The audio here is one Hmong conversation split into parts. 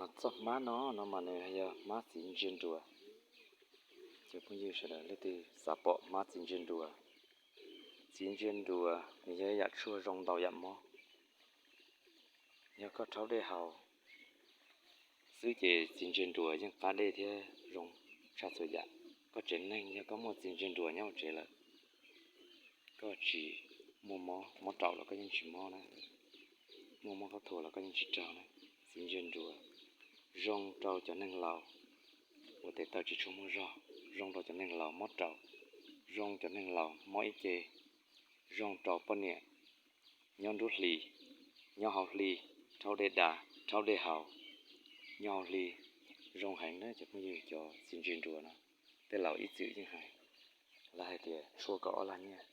Txoj hmab no no mas nws yog hmab txiv ntsia nruas. Cov phooj ywg sawv daws leej twg xav pom hmab txiv ntsia nruas, txiv ntsia nruas nws yog ib yam tshuaj zoo ntau yam mob. Yog koj rhaub dej haus xwb ces txiv ntsia nruas yeej qab dej thiab zoo tshaj txhua yam. Koj tsev neeg yog koj muaj txiv ntsia nruas nyob hauv tsev lawm, koj tsis muaj mob, mob raum los koj yeej tsis mob na, muaj mob qab thua los koj yeej tsis raug na. Txiv ntsia nruas zoo rau cov neeg laus uas tes taw tsis tshua muaj zog, zoo rau cov neeg laus mob raum, zoo cov neeg laus mob ib ce, zoo rau poj niam nyob nruab hlis, nyob hauv hli, rhaub dej da, rhaub dej haus, nyob hauv hli, zoo heev na cov phooj ywg. Cov txiv ntsia nruas no tej laus ib txwm yeej hais, lawv hais tias tshuaj kaum ob lag nyiaj,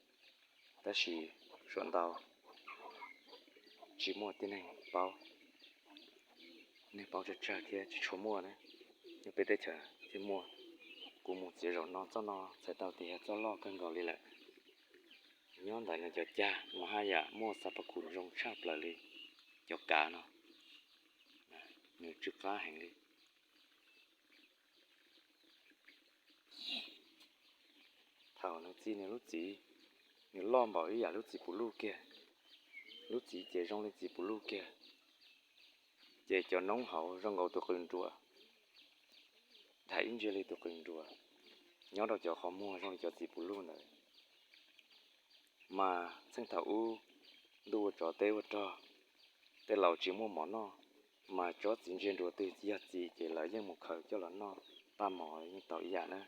tab sis suav ntau tsis muaj tib neeg paub. Neeg paub tsawg tsawg thiab tsis tshua muaj na, nyob peb teb chaws thiaj muaj. Kuv mus txiav zaum no txoj no txhais tau tias yog txoj loj kawg nkaus li lawm. Nyob ntawm nws cov cag mas haj yam muaj xab pas khum zoo tshaj plaws li. Cov kav no nws tsw qab heev li. Thaum nws txi nws lub txiv, nws loj npaum ib yam lub txiv puv luj kiag, lub txiv ces zoo li txiv puv luj kiag, ces cov noob hauv zoo nkaus tus qws nruas, dhais ib ntsia li tus qws nruas, nyob rau cov qhov muag zoo li cov txiv puv luj ntawd. Mas txheej thaum ub ntuj ua tsov teb ua rog, tej laus tsis muaj mov noj, mas tsob txiv ntsia nruas twg yog txi ces lawv yeej mus khaws coj los noj, paj mov yeej tau ib yam na.